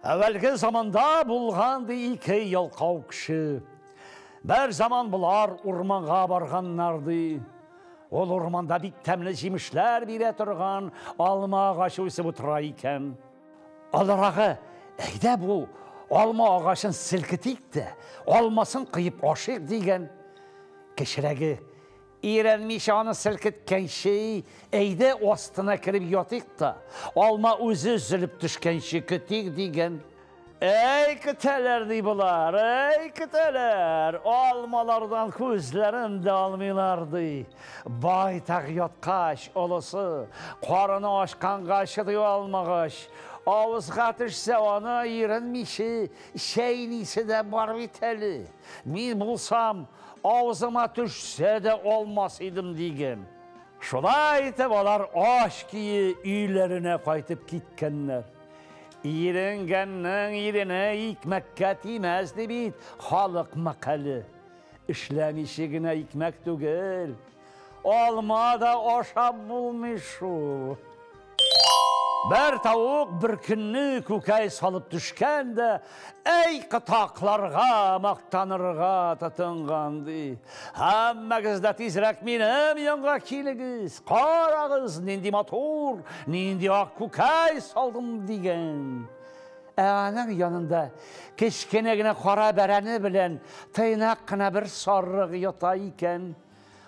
Әүвәлге заманда булган ди ике ялкау кеше. Бер заман болар урманга барганнар ди. Ул урманда бик тәмле җимешләр бирә торган алма агачы үсеп утыра икән. Аларагы, әйдә бу алма агачын селкетик тә, алмасын кыеп ашыйк дигән. Кечерәге, Иренмичә аны селкеткәнче, әйдә астына кереп ятыйк та, алма үзе өзелеп төшкәнче көтик, дигән. Әй, көтәләр, ди болар, әй, көтәләр, алмалардан күзләрен дә алмыйлар, ди. Байтак яткач, олысы, карыны ачканга чыдый алмагач, авызга төшсә, аны иренмичә чәйнисе дә бар бит әле. Мин булсам, Авызыма төшсә дә алмас идем, диген. Шулай итеп алар ач кие өйләренә кайтып киткәннәр. Иренгәннең ирене икмәккә тимәс ди бит халык мәкале. Эшләмичә генә икмәк түгел, алма да ашап булмый шул. Бер тавык бер көнне күкәй салып төшкән дә, әй кытакларга мактанырга тотынган ди. Һәммәгез дә тизрәк минем янга килегез, карагыз, нинди матур, нинди ак күкәй салдым дигән. Ә аның янында кечкенә генә кара бәрәне белән тыйнак кына бер сарык ята икән.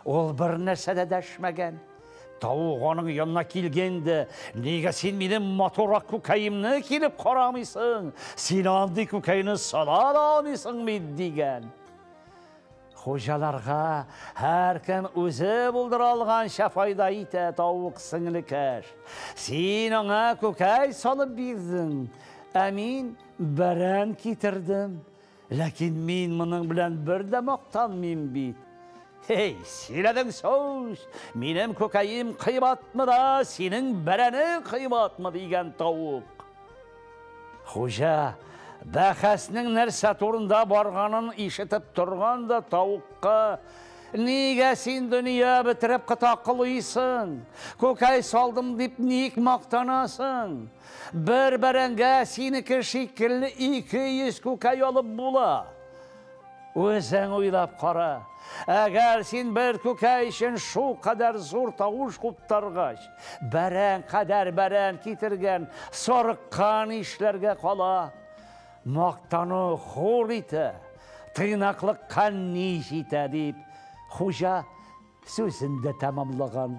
Ул бер нәрсә дә дәшмәгән. Тавык аның янына килгән дә, нигә син минем матуррак күкәемне килеп карамыйсың? Син андый күкәйне сала да алмыйсың бит, дигән. Хуҗаларга һәркем үзе булдыра алганча файда итә, тавык сеңлекәш. Син аңа күкәй салып бирдең, ә мин бәрән китердем. Ләкин мин моның белән бер дә мактанмыйм бит. Эй, сөйләдең сүз! Минем күкәем кыйбатмы да, синең бәрәнең кыйбатмы дигән тавык. Хуҗа бәхәснең нәрсә турында барганын ишетеп торган да тавыкка Нигә син дөнья бетереп кытакылыйсың? Күкәй салдым дип ник мактанасың? Бер бәрәңгә синеке шикелле 200 күкәй алып була. Үзең уйлап кара. Әгәр син бер күкәй өчен шул кадәр зур тавыш куптаргач, бәрән кадәр бәрән китергән сарыкка нишләргә кала? Мактану хур итә, тыйнаклыкка ни җитә, дип, хуҗа сүзен дә тәмамлаган.